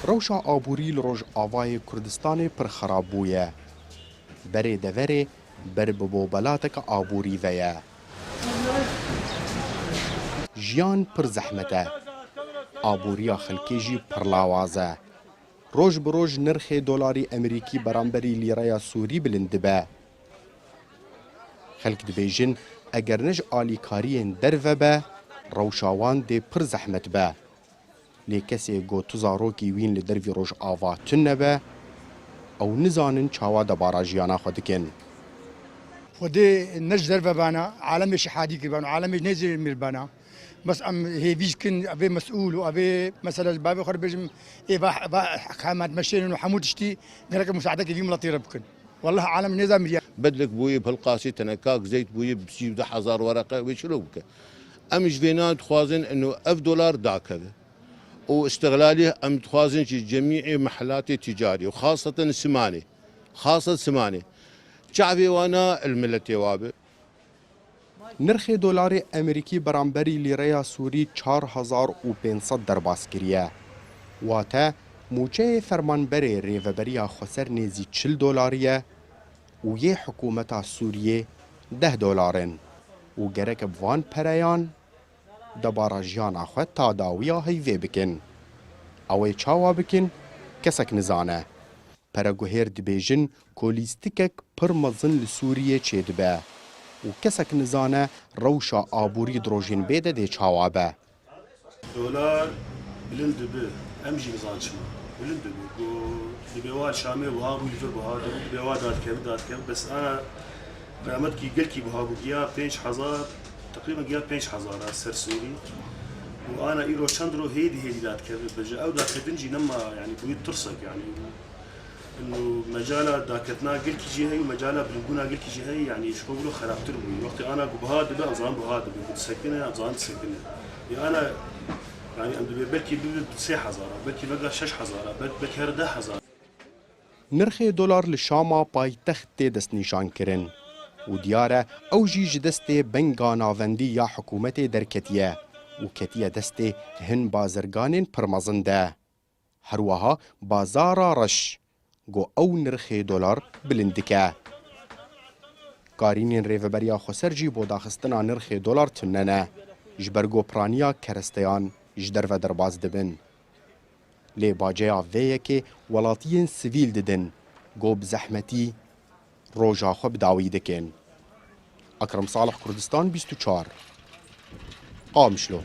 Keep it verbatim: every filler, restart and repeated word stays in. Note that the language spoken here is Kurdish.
Rewşa aborî li Rojavayê Kurdistanê pir xerab bûye. Berê deverê ber bi bobelateke aborî ve ye. Jiyan pir zehmet e. Aboriya xelkê jî pir lawaz e. Roj bi roj nirxê dolarî Emerîkî beramberî lîreya Sûrî bilind dibe. Xelk dibêjin, eger ne ji alîkariyên derve be, rewşa wan dê pir zehmet be. Lê kesê ku tu zarokî wîn li dervî Rojava tune be, ew nizanin çawa debara jiyana xwe dikin. Xwedê ne ji derve bana, alemê şehadî kiribana, alemê nêzê mir bana. Bes em hêvî kin, evê mesûl û evê mesela ji bavê xwe re bêjim, ê va, va heqemetmeşênin û hemû tiştî gerek musaedekê vî miletê re bikin. Wallah alem nêza miriye. Bedlek bûyî, bi hilqasî tenekak zeyt bûyî, bi sî û du hezar wereqe wê çilo bike. Em ji vêna dixwazin ino ev dolar dakeve. Û îstixlalî em dixwazin ji cemîê mehelatê ticarî û xaseten Simanê, xaseten Simanê, çavê wana li miletê wa be. Nirxê dolarê Emerîkî beramberî lîreya Sûrî çar hezar û pênc sed derbas kiriye. Wate, mûçeyê fermanberê Rêveberiya Xweser nêzî çil dolarî ye û yê hikûmeta Sûriyê deh dolar in û gerek bi van pereyan debara jiyana xwe ta dawiya heyvê bikin. Ew ê çawa bikin, kesek nizane. Pereguhêr dibêjin ku lîstikek pir mezin li Sûriyê çêdibe û kesek nizane rewşa aborî di rojên bê de dê çawa be. Dolar bilind dibi, em jî nizan çima. Bilind dibi. Ku dibê wa Şamê wiha bû, li vir buha dibû, dibê wa dadkevin, dadkevin. Bes ana qeyametkî gelkî buha bû, giya pênc hezar, teqrîben giya pênc hezar a ser Sûrî. Û ana îro çend ro hêdî hêdî dadkevin. Bi ji ew dadkevin jî nema, yanî bûyî tirsek, yanî. Ino mecala daketina gelkî jî heye û mecala bilindbûna gelkî jî heye, yanî ji xwe wilo xerabtir bû. Wextê ana ku buha dibe, em zanin buha dibe, ku disekine, em zanin disekine. Ê ana, yanî em dibê belkî bibe sê hezar a, belkî vega şeş hezar a, belkî, belkî here deh hezar. Nirxê dolar li Şama paytext tê destnîşankirin û diyar e ew jî ji destê Benga Navendî ya hikûmetê derketiye û ketiye destê hin bazirganên pir mezin de. Her wiha bazara reş ku ew nirxê dolar bilind dike. Karînên Rêveberiya Xweser jî bo daxistina nirxê dolar tune ne, ji ber ku piraniya keresteyan ji derve derbas dibin. Lê baceya vê yekê welatiyên sivîl didin ku bi zehmetî roja xwe bi dawî dikin. Ekrem Salih, Kurdistan bîst û çar, Qamişlo.